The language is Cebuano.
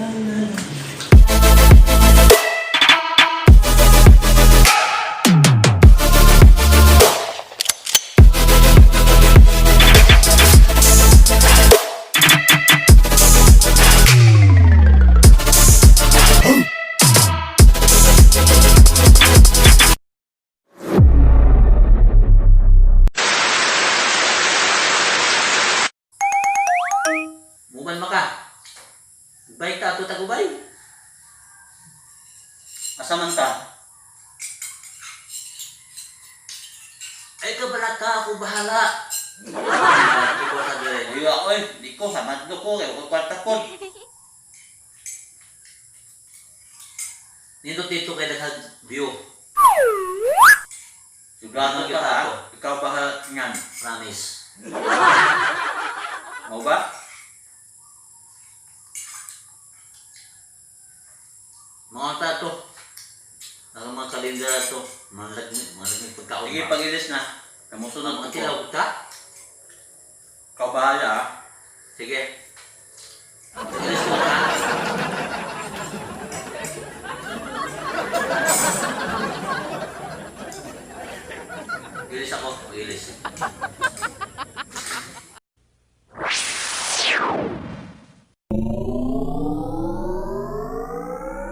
la. Muman maka. Bike ta ato tagubay. Asa man ta? Ay kabala ka, ako bahala. Ikaw ta dire. Aywa oy, di ko hamadlo ko kay ko kwarta ko. Nindot dito kay daghang view. Sigurado Ano ka ha? ako? Ikaw ba ngan? Promise. Mao ba? Mga ta to. Ang mga kalendar to. Mga lagmi pagkaon. Sige, pag-ilis na. Kamusunod Mga ko. tilaw ta. Ikaw bahala ha. Sige. Ilis ko ta. Ilis ako. Ilis.